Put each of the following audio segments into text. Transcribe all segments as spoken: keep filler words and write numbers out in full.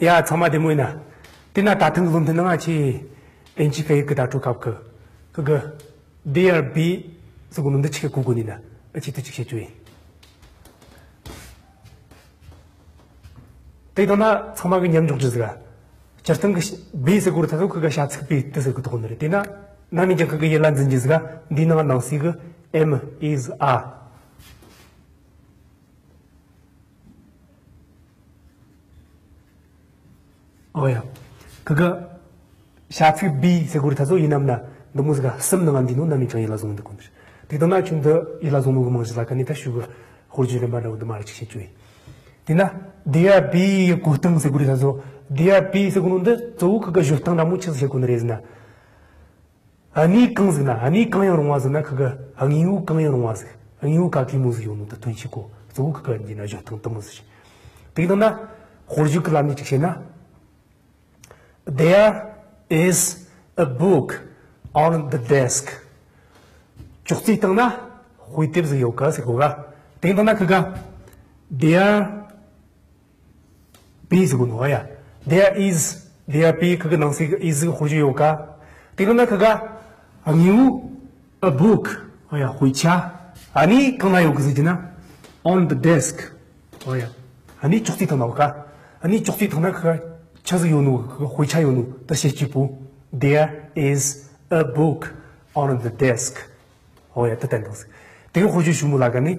ཡ་ཚང་མ་བདེ་མོ་ཡིན་ན། དེ་ན་ད་ཐེངས་ཀྱི་སློབ་ཚན་ནང་ང་ཆེ་ཨིན་ཇི་སྐད་ཡིག་གི་བརྡ་སྤྲོད་སྐབས་ཀྱི་ཁུ་གི་There be ཟེར་གོ་ནོ་འདི་ཆི་གི་གོ་དགོས་ནི་ན། ཨ་ཆེ་དུ་ཅིག་བཤད་རྒྱུ་ཡིན། དེ་དང་ན་ཚང་མ་གི་མཉམ་འཇོག་རྒྱུ་ཟིག་ག་སྤྱིར་བཏང་གི་be ཟེར་གོ་རུ་ད་ཚོ་ཁུ་གི་བྱ་ཚིག་be དེ་ཟེར་གི་དོགས་ནི་རེད། དེ་ན་ནམ་ཡིན་ཀྱང་ཁུ་གི་ཡིད་ལ་འཛིན་རྒྱུ་ཟིག་ག་འདི་ནང་ནང་གསེས་གི་am, is, are ཨོ་ཡ། ཁ་ཁ། བྱ་ཚིག་be ཟེར་གོ་རི་ད་ཚོ་ཡིན་ནམ་ན་འདི་མོ་ཟིག་ག་གསུམ་ནང་འདི་ནོ་ནམ་ཡིན་ཀྱང་ཡིད་ལ་བཟུང་འདི་གོ་འདིར། དེ་དང་ན་ཁྱོད་འདི་ཡིད་ལ་བཟུང་ནོ་གི་མང་ཞིག་ལ་ཁ་ནི་ད་ཞུ་གི་ཧོར་རྒྱུ་རིམ་པ་འདྲ་བོ་འདི་མ་ར་ཅིག་བཤད་རྒྱུ་ཡིན། དེ་ན་there be གོ་སྟངས་ཟེར་གོ་རི་ད་ཚོ། there be ཟེར་གོ་ནོ་འདི་གཙོ་བོ་ཁ་ཁ་བརྗོད་སྟངས་འདྲ་མོ་ཆི་ཟིག་བཤད་གོ་ནི་རེད་ཟེར་ན། གནས་གང་ཟིག་ན། གནས་གང་ཡང་རུང་བ་ཟིག་ན་ཁ་གི་དངོས་པོ་གང་ཡང་རུང་བ་ཟིག་དངོས་པོ་ག་གེ་མོ་ཟིག་ཡོད་ནོ་ད་དོན་ཤེས་གོ། གཙོ་བོ་ཁ་གི་འདི་ན་བརྗོད་སྟངས་དུ་མོ་ཟིག་དེ་དང་ན་ཧོར་རྒྱུག་གི་ལམ་ནས་ཅིག་བཤད་ན། There is a book on the desk. ཅོག་ཙེ་སྟེང་ན་དཔེ་དེབ་ཟིག་ཡོད་ག་ཟེར་གོ་ག་དེ་དང་ན་ཁ་ག There be ཟེར་གོ་ནོ་ཡ། There is, there be ཁ་གི་ནང་གསེས་is ཟིག་ཧོར་རྒྱུག་ཡོད་ག་དེ་དང་ན་ཁ་ག་དངོས་པོ a book ཨོ་ཡ་དཔེ་ཆ། ཨ་ནི་གང་ན་ཡོད་གི་ཟེར་གྱི་ན on the desk ཨོ་ཡ། ཨ་ནི་ཅོག་ཙེ་ཐང་ན་ཡོད་ག་ཨ་ནི་ཅོག་ཙེ་ཐང་ན་ཁ་ཆ་ཟིག་ཡོད་ནོ་གི་དཔེ་ཆ་ཡོད་ནོ་ད་བཤད་ཀྱི་པོ། There is a book on the desk ཨོ་ཡ་ད་བསྟན་དང་ཟིག་དེ་གི་དཔེ་ཆ་ཞུ་མོ་ལ་ག་ནི།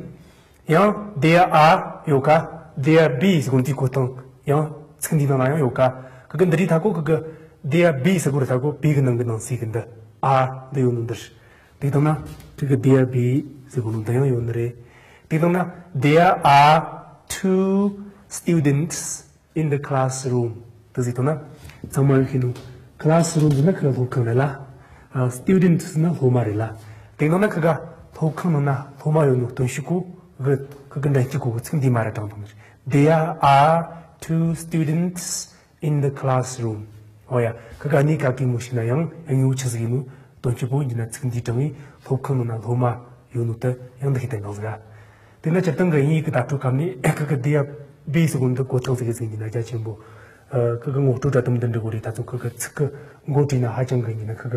ཡང་there are ཡོད་ཀ there be ཟེར་གོ་འདི་གོ་སྟངས་ཡང་ཚིག་འདི་ནང་ལ་ཡང་ཡོད་ཀ་ཁ་གི་འདི་རིགས་ཐ་གོ་ཁ་གི་there be ཟེར་གོ་རི་ཐ་གོ་be གི་ནང་གི་ནང་གསེས་གི་འདི་are འདི་ཡོད་ནོ་འདིར། དེ་དང་ན་ཁ་གི་there be ཟེར་གོ་ནོ་འདི་ཡང་ཡོད་ནི་རེད། དེ་དང་ན་there are two students in the classroom དེ་ཟེར་དང་ན་ཚང་མ་ཡོད་ཤེས་ནོ། classroom ཟེར་ན་ཁ་གི་སློབ་ཁང་རེད་ལ། student ཟེར་ན་སློབ་མ་རེད་ལ། དེ་དང་ན་ཁ་གི་སློབ་ཁང་ནང་ན་སློབ་མ་ཡོད་ནོ་དོན་ཤེས་གོ། ཁ་གི་འདྲ་སྐྱིད་གོ་གི་ཚིག་འདི་མ་ར་དྲང་དང་ནི། There are two students in the classroom. ཨོ་ཡ། ཁ་ག་ནི་ག་གི་མོ་ཞིག་ན་ཡང་ཡང་ཡོ་ཆི་ཟིག་ཡིན་ནོ་དོན་གཅིག་པོ་འདི་ན་ཚིག་འདི་དྲང་ངི་སློབ་ཁང་ནང་ན་སློབ་མ་ཡོད་ནོ་དེ་ཡང་འདི་ཁི་དེ་འདང་ཟིག་དེ་ན་སྤྱིར་བཏང་གི་ཡིན་ཡིག་གི་བརྡ་སྤྲོད་སྐབས་ནི་ཁ་ག་there be ཟེར་གོ་འདི་གོ་ཐང་ཟིག་གི་ཟིག་འདི་ན་རྒྱ་ཆེན་པོ། ཁ་ག་ངོ་སྤྲོད་དྲ་དམ་འདི་འདྲི་གོ་རེད། ད་ཚོ་ཁ་ག་ཚིག་གི་མགོ་བྲིས་ན་ཧ་ཅང་གི་ཡིན་ན་ཁ་ག་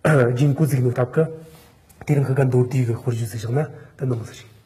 རྒྱུན་གོ་ཟིག་ནོ་སྟབས་ཀི། དེ་རིང་ཁ་ག་མདོར་བསྡུས་གི་དཔེར་བརྗོད་ཟིག་བཞག་ན་ད་ནོ་མོ་ཟིག་རེད།